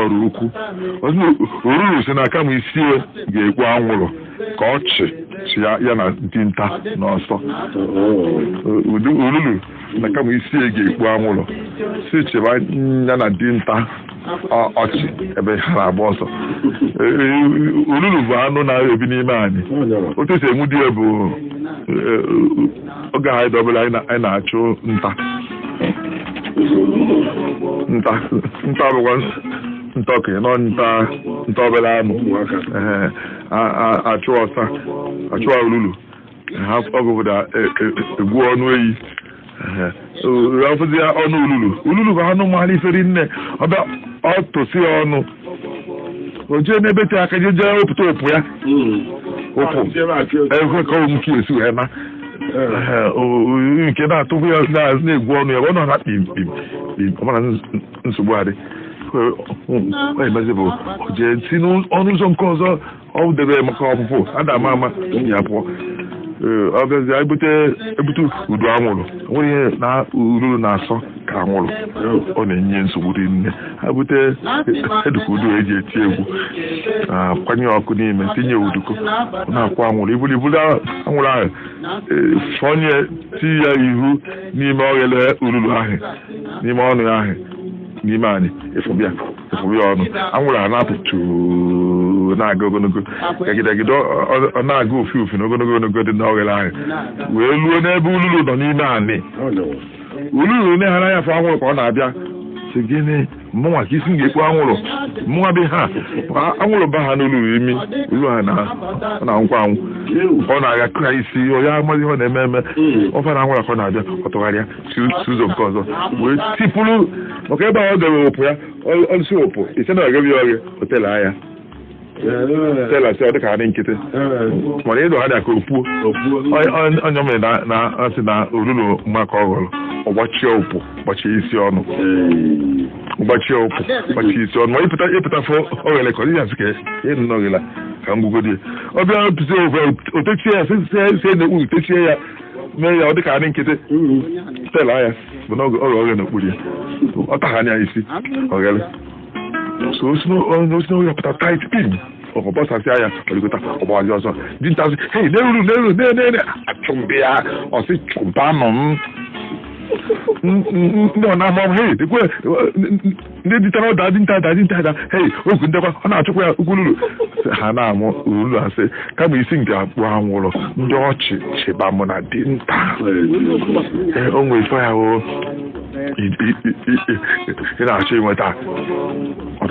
Ọrụ ukwu oruru si na kama isi ga-ekwu anwụrụ ka ọchị chi ya na dinta n'ọsọ. Olulu na kama isi ga-ekpu anwụrụ si chịba ya na dinta ọchị ebe ha na-agba ọsọ. Olulu bụ anụ na-ebi n'ime anyị. Otu esi enwu di ya bụ oge anyị dọbere anyị na-achụ nta. Nta nta bụkwa nta okenye nọ nta nta obere anụ achụ ọsa achụ olulu ha ọgụbụda egwu ọnụ eyi afụzi ya ọnụ olulu. Olulu bụ anụ mara iferi nne ọbịa ọ tụsị ya ọnụ o jee n'ebe te aka jee jee wepụta ụpụ ya ụpụ ekwe ka ọ nke esi wee na nke na-atụkwu ya na-egwu ọnụ ya ọ nọ na kpim kpim kpim ọ mara nsogbu adị emezi bụ jee si n'ọnụ ụzọ nke ọzọ ọ debe maka ọpụpụ ada ama ama ya pụọ. Ọ bịazie ebute udu anwụrụ nwere ihe na ururu na-asọ ka anwụrụ ọ na-enye nsogbu dị nne. Ha bute eduka udu eji eti egwu kwanye ọkụ n'ime tinye uduko na-akwụ anwụrụ ibulu anwụrụ ahụ fọnye ti ya ihu n'ime oghere ururu ahụ n'ime ọnụ ya ahụ n'ime anyị ịfụbịa ọnụ anwụrụ a na-apụ tuu na-aga ogologo gagidegide ọ na-aga ofu ofu na ogologo ogologo dị n'oghere ahụ wee luo n'ebe ululu nọ n'ime anị. Ululu na-eghara ya afọ anwụrụ ka ọ na-abịa sị gịnị mụnwa ka isi m ga-ekpu anwụrụ mụnwa bụ ha anwụrụ ba ha n'olulu imi olu ha na-anwụkwa anwụ ọ na-aga kụra isi onye amaghị ihe ọ na-eme eme ọfa na anwụrụ ka ọ na-abịa ọ tụgharịa si ụzọ nke ọzọ wee tipụrụ maka ebe ahụ ọ debe ụpụ ya ọsị ụpụ ise na ọgabi ọghị otela ya tela sị ọ dịka ha dị nkịtị mana ịdọ ha dị ka opuo onye mere na asị na olulu maka ọ ghọrọ ọgbachie ụpụ gbachie isi ọnụ gbachie ụpụ gbachie isi ọnụ ma ịpụta fọ oghere ka ọ dịghị asị ka ịnụ n'oghela ka ngwugodi ọ bịa pụsị ofe otechie ya sie n'okpuru techie ya mee ya ọ dịka adị nkịtị tela ya bụ na ọghọ oghe n'okpuru ya ọ taghị anya isi oghere so osi n'oge pụta tait pin ọ bọsasịa ya ọrịgota ọgbawazi ọsọ dinta sị hei n'eruru n'eruru n'ene achụmbe ya ọsị chụbanụ m ndị ọ na-ama hei ekwe ndị ditara ọda dinta da dinta da hei okwu ndekwa ọ na-achụkwa ya ukwululu ha na-amụ ululu asị kama isi nke akpụ anwụrụ ndị ọchị chịba mụ na dinta o nwere ife ya o ị na-achọ inweta ọ